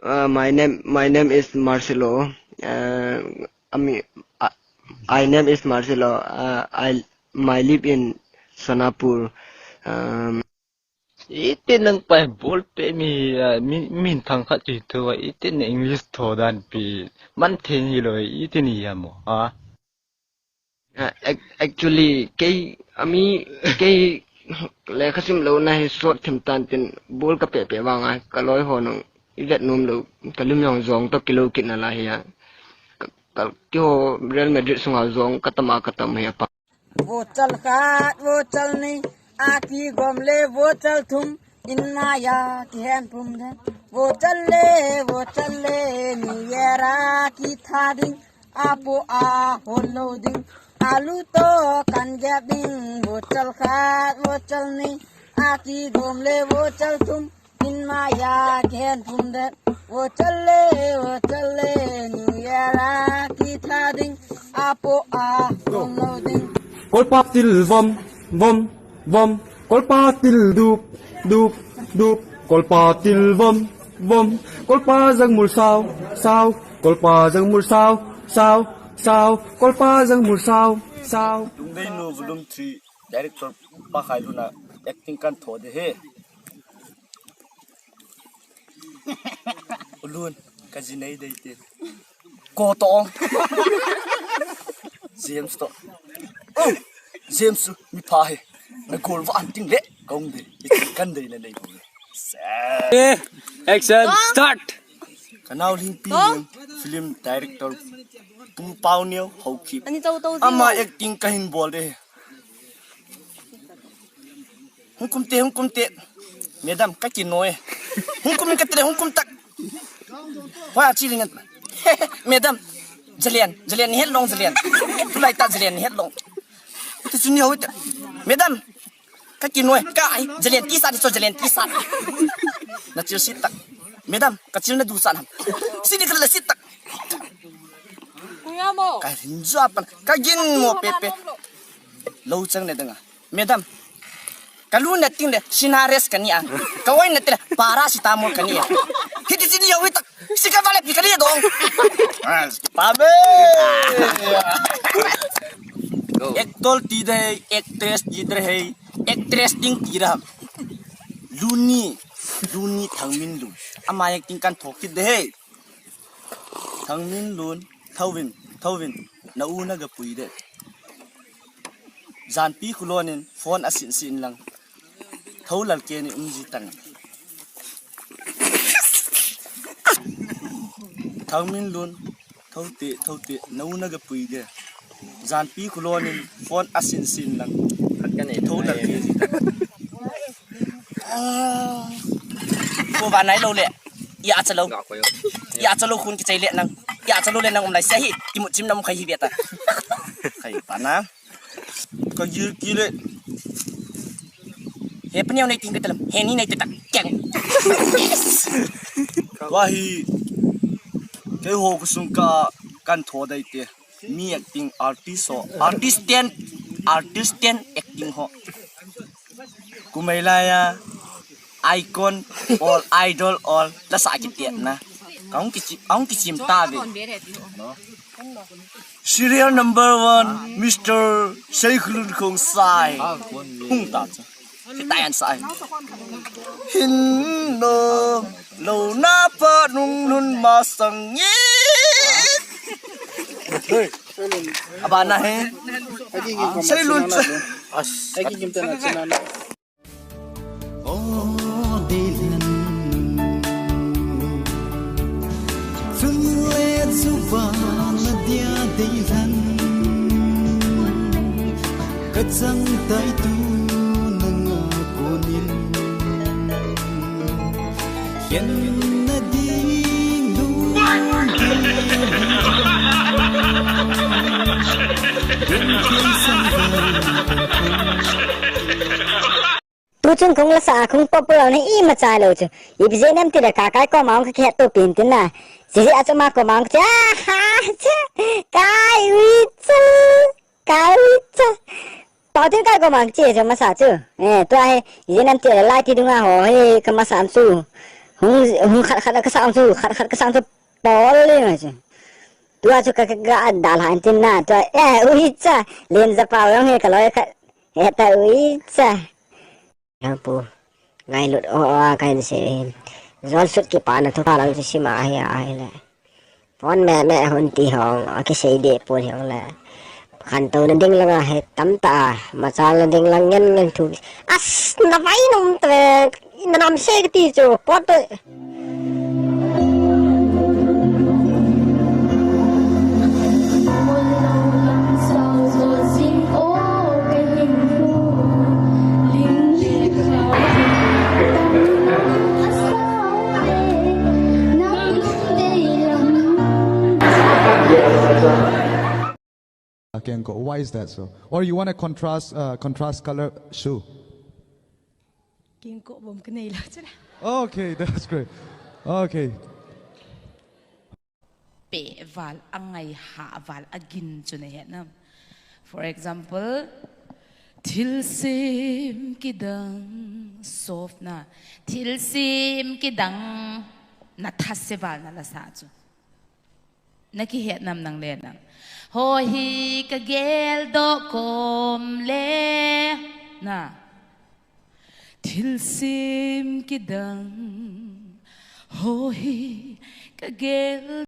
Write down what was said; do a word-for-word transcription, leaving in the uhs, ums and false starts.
Uh, my name my name is Marcelo. Uh, I mean, I, I name is Marcelo. Uh, I my live in Sonapur. Um, Iti nang pai bol pe mi, ah, mi, min thang khat chi thu, iti na English tho dan pi, man then hi lo, iti ni ya mo, ha? Ah, ac-, actually, kei, ami, kei, lekha sim lo na hi sot them tan tin, bol ka pe pe vang a, ka loi ho nung, i vet nom lo, ka lim jong jong to kilo kit na la hi a. Ka, ka, keiho Real Madrid sunga jong, ka tam a, ka tam hi a pa. वो चल खाट, वो चल नहीं, आकी गोमले, वो चल थुम, इन्ना या की हैन पुम दे। वो चल ले, वो चल ले, नियरा की था दिन, आपो आ, होलो दिन, आलू तो कन गया दिन। वो चल खाट, वो चल नहीं, आकी गोमले, वो चल थुम, In maya ken pumdet, wo chale, wo chale, New Year a kitha ding, apo a, no ding. Kolpa til vom, vom, vom. Kolpa til dup, dup, dup. Kolpa til vom, vom. Kolpa jang mul sao, sao. Kolpa jang mul sao, sao, sao. Kolpa jang mul sao, sao. Lungdei Nu Volume three, director Pa Khailun a acting kan tho de he. U Lun, ka ji nei dei te. Ko to. James to. Oh, James, mi pha he. Na gol va an ting le. Kong dei. Kan dei na dei ko. Eh, action, start. Ka nau Lhingpi Neo, film director Pu Pau Neo, Haokip. Ani tau tau. Ama acting ka hin bol de. Hung kum te, hung kum te. Madam, ka kinoi. Hung kum ka te, hung kum tak. Hoi a chi ringan. Madam, jalen, jalen ni het long jalen. Tulai ta jalen ni het long. Ti suni hoi ta. Madam, ka kinoi, ka ai, jalen ti sa ni so jalen ti sa. Na chil sit tak. Madam, ka chil na du sa na. Sini ka la sit tak. Kuya mo. Ka hin jua pan, ka gin mo pepe. Lo chang ne danga. Madam, ka lu na ting le, Sinarest ka ni a. Ka wai na te le, paracetamol ka ni a. Hiti sini yo wi tak, sika vale pi ka ni dong. Pa be. Actor ti de, actress ti de he, actress ding ti da. Luni, Luni Thangminlun. Ama acting kan thok kit de he. Thangminlun, thouvin, thouvin, na u na ga pui de. Janpi Khulon in phone a sin sin lang. Tho lal ke ni um ji tang. Thangminlun, tho te, tho te, na u na ga pui de. Janpi Khulon in phone a sin sin lang. Khat ka nei tho lal ke ji tang. Ko va nai lo le. Ya cha lo. Ya cha lo khun ki chai le nang. Ya cha lo le nang um lai sa hi. Ki mu chim nam khai hi bia ta. Khai pa na. Ka yir ki le. He pneu nei ting ka talam. He ni nei te tak. Keng. Wa hi. Keiho khosung ka kan tho dai te. Mi acting artist ho, artist ten, artist ten acting ho. Kumei laiya, icon, all idol, all, la sa kiti na. Kaung kichi, kaung kichim ta ve. Serial number one, Mister Seikhulun Khongsai. Hung ta cha. Kita yan sa ai. Hin no, lo na pa nung nun masang ye. Aba na he. Sei lun. As. O dei lhan. Chun le chu vana dia dei lhan. Ka chang tai tu nanga konin. Khen na ding lung dei lhan. Khen khen sang vang. Tu chun kong la sa kong pop pop ni ima chai lo chu. Ipi jeh nem ti le ka kai ko ma ong ka khet to pin tin na. Jeh jeh a chu ma ko ma ong chu. Ah, ha, chu. Kai wi chu. Kai wi chu. Pau tin kai ko ma ong che chu masa chu. Eh, tu a he. Jeh nem ti le lai ti dunga ho he ka masa am chu. Hung, hung khat khat kasang chu, khat khat kasang chu pol le ma chu. Tua chu ka, ka, ka dalha antin na, tua, eh, ui cha, len ja pau jong he ka loi khat, he ta ui cha. Yang pu, ngailut o, o, a, ka hin sei hin. Jol sut kipana thupha lang chu sima ahi, ahi le. Pon me me hun ti hong, akisei deh pon hong le. Khantouna ding langa he tamtah a, machalna ding lang ngen ngen thu. As, na vai nom tave, na nam se kati chu, pot to. Kengkoh, why is that so? Or you want a contrast, uh, contrast color shoe? Kengkoh bom ka nei lou chu la. Okay, that's great. Okay. Pe val, angai ha val, agin chu na het nam. For example, thilsem kidang, soft na, thilsem kidang, na thase val na la sa chu. Na kihet nam nang le nang. Ho hi ka gel doh kom le. Na. Thilsem kidang. Ho hi ka gel